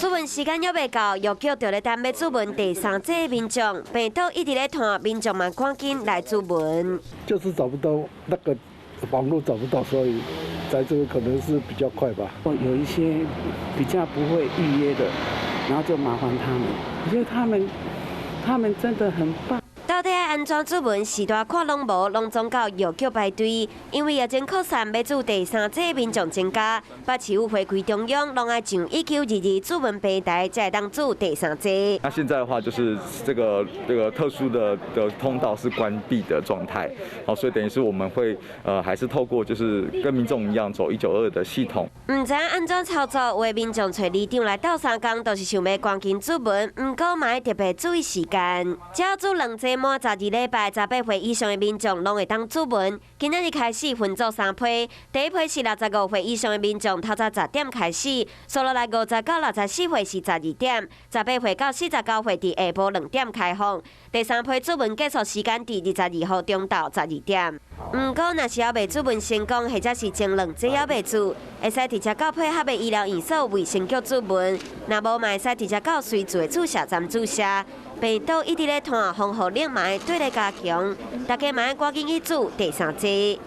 注文時間猶未到，藥局就咧等欲注文第三劑的民眾，病毒一直咧湠，民眾嘛趕緊來注文。就是找不到那個網路找不到，所以在這個可能是比較快吧。有一些比較不會預約的，然後就麻煩他們。我覺得他們真的很棒。到底愛按怎注文？時大看攏無，攏總到藥局排隊。因為疫情擴散，欲注第三劑民眾增加，北市府會開中央攏愛上1922注文平台，才會當注第三劑。那現在的話，就是這個特殊的通道是關閉的狀態，好，所以等於是我們會還是透過就是跟民眾一樣走1922的系統。毋知按怎操作，有的民眾揣里長來鬥相共，都是想欲趕緊注文，毋過嘛愛特別注意時間，只要注兩劑滿12禮拜，18歲以上的民眾攏會當注文。今仔日開始分做三批，第一批是65歲以上的民眾，透早10點開始，紲落來50到64歲是12點，18歲到49歲佇下晡2點開放。第三批注文結束時間佇22號中晝12點。毋過，若是猶未注文成功，或者是前兩劑猶未注，會使直接到配合的醫療院所衛生局注文。若無嘛會使直接到隨住的注射站注射。病毒一直咧湠，防護力嘛愛綴咧加強，大家嘛愛趕緊去注第三劑。